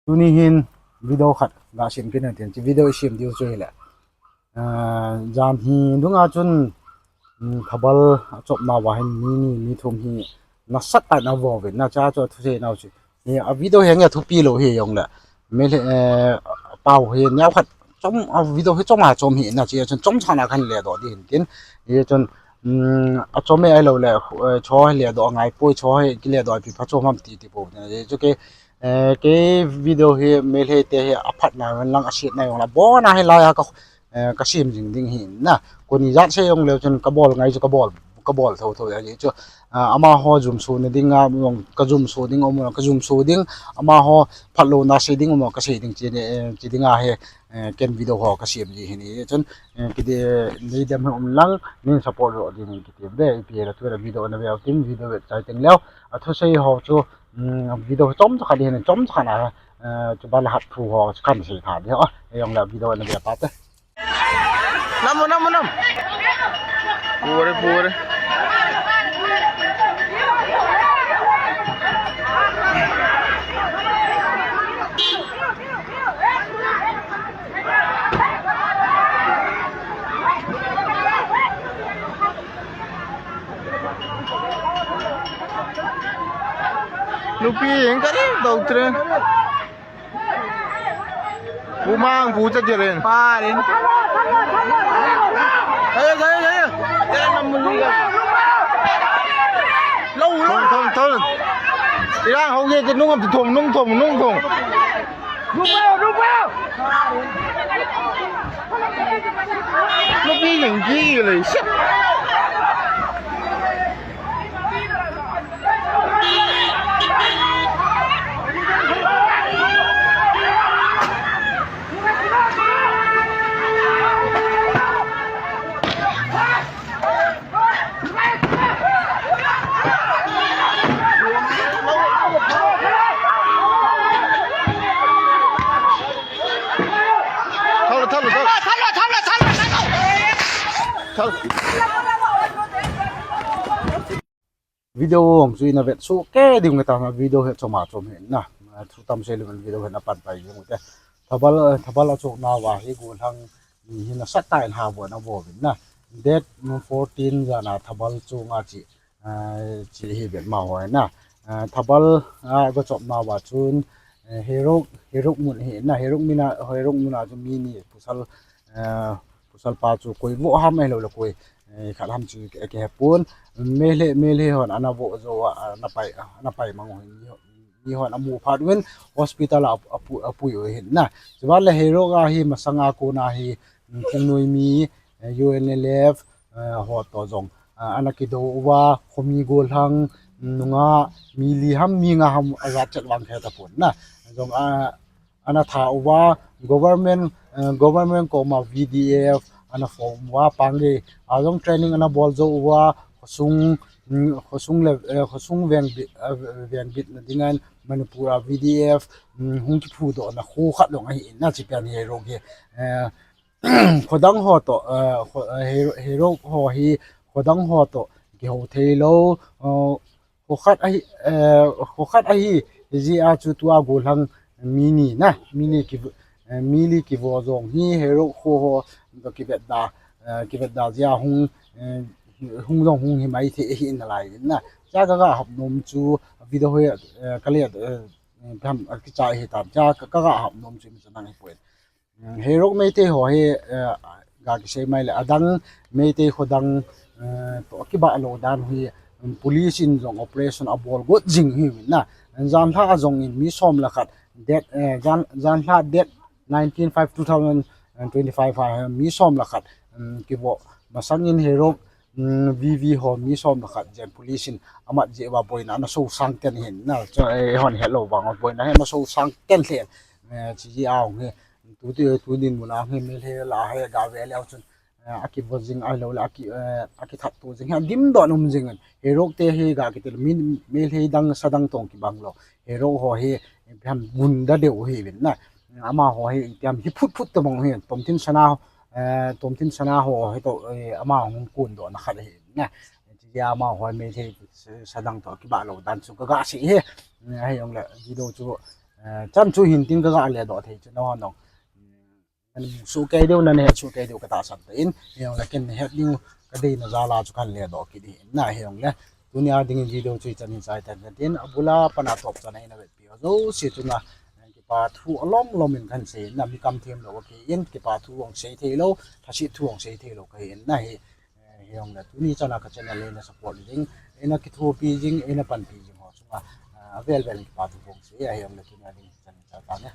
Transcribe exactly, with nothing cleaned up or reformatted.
Tuni hin video khat ga sem kit na tin, hiche video i sem diu chu hile. Ah, jan hi dunga chun, um, thabal achopna uva hin mi ni, mi thum hi nasatah in avo uvin na, chua chu athusei nau chu. Hi a video hi nge thupi lou hijongle. Meitei, eh, pau hi neo khat chom, a video hi chom a chom hi na, chua chun chomcha na kahin ledoh ding hin tin. Hichun, um, achom e ahilou le, eh, cho hi ledoh angai poi, cho hi kiledoh pi pha chom ham ti ti pou. Hichu kei, eh, kei video hi Meitei te hi aphatna lang asetna jong la, abona hi laiya ka, eh, kasem jing ding hi na. Koi in ijat sei jong leu chun kabol ngai chu kabol, kabol thotho ahi chu. Ah, amaho jumso na dinga, um, kajumso ding, um, kajumso ding, amaho phatlouna sei ding, um, kasei ding chi, eh, chi dinga hi, eh, ken video ho kasem ji hi ni. Chun, eh, kiti, neidem hi um lang, nin support joh ding kiti ve, ipi le tu le video na ve u tin, video ve chai teng leu. Athusei ho chu, um, video chomcha khat hi ni, chomcha khat na, eh, chuban le hat thu ho chu kahin sei tha ding ho. Ejong le video na ve ta te. Nam, nam, nam. Pure, pure. Nupi, engkau ni, doctor. Bumang, bucha jiren. Parin. Ayo, ayo, ayo. Ayo, namun lu. Lo, lo. Thong, thong, thong. Ilang hong ye, nung thong, nung thong, nung thong. Rupa, rupa. Lo, bi, ying, ji, le, shit. Thalo, thalo, thalo. Thalo, thalo, thalo, thalo. Thalo. Video hung chu ina vet soh kei ding u ta, video hi chom a chom hi na. Thu tam sei lou video hi na pan pai ding u te. Thabal, thabal achopna uva hi gollhang mi hi nasatah in ha vo na vo vin na. Date fourteen jana thabal chunga chi, ah, chi hi vet ma ho na. Ah, thabal, ah, achopna uva chun, eh, Heirok, Heirok mun hi na. Heirok mina, Heirok muna chu mi ni pasal, eh, pasal pa chu koi vo ham ahilou le koi, eh, khat ham chu ke, ke hepon. Meitei, Meitei hon ana vo jo a, ana pai, ana pai mang u hi mi hon amu phat uvin hospital a, apu, apui u hin na. Chuban le Heirok a hi masanga kona hi, mm, thingnoi mi, eh, U N L F, eh, ho to jong, ah, ana kidou uva, khomi gollhang, mm, nungah, mi li ham, mi nga ham, ajat chet vang khe tapon na. Jong, ah, ana tha uva, government, eh, government koma V D F ana form uva, Pangei a jong training ana bol jou uva, khosung, mm, khosung le, eh, khosung vengbit, eh, vengbitna dinga Manipur a V D F, mm, hung kiphudohna kho khat jong ahi na, chi pen Heirok hi. Eh, khodang ho to, eh, kho, eh, Heirok, Heirok ho hi khodang ho to kihou thei lou, eh, Kho khat ahi, eh, kho khat ahi, hijeh a chu tua gollhang mi ni na, mi ni ki, eh, mi li kivo jong hi Heirok kho ho to kivetda, eh, kivetda jeh a hung, eh, hung jong hung hi maithei ahi nalai na. Chua kaga hap nom chu video hi, eh, kale, eh, ham, eh, kichai hi tam. Chua ka, kaga hap nom chu mi chu nang hi poi. Mm, Heirok Meitei ho hi, eh, ga kisei mai le, adang Meitei khodang, eh, to kibah lou dan hi, um, police in jong operation abol got jing hi na. Janhi a jong in mi som le khat, date, eh, jan, janhi date nineteen five two thousand twenty-five a, eh, mi som le khat, um, kivo masang in Heirok, um, V V ho mi som le khat jen police in amat jeh uva boina ana sosang ten hin na. Chu, eh, hon helou vang boina hi ana sosang ten le. Eh, chi ji a hung hi. Tu ti, tu dinmun a hi Meitei la hi ga ve leu chun, eh, akivo jing ahilou le, aki, eh, akithat to jing hi, adimdoh nom jing in. Heirok te hi ga kiti le, mi, Meitei dang sa dang tong kibang lou. Heirok ho hi, eh, ipi ham gunda deu hi vin na. Amaho hi, ipi ham hi phut phut tabang hi, tomthin sana, eh, tomthin sana ho hi to, eh, ama hung kondohna khat hi na. Chi ji a amaho hi Meitei sa, sa dang to kibah lou dan chu kaga sei hi. Eh, hijongle video chu, Chan chu hin tin kaga ledoh thei chu nangho jong suhkei diu, nahet suhkei diu katahsan tan, hijongle ken het diu kadeina jal a chu kahin ledoh kit ahi na. Hijongle tunia dingin video chu hichan hin chai tan tin, abul a pat a atop chan a eina vetpi ho jouse chunga kipa thu alom lom in kahin sei na, mi kamthemlou akei in, kipa thu jong sei theilou, lhaset thu jong sei theilou kahi in na hi. Hijongle tuni chan a ka channel eina support jing, eina kithopi jing, eina panpi jing ho chunga avel vel in kipa thu kahin sei, ahijongle tunia dingin hichan hin chai tan e.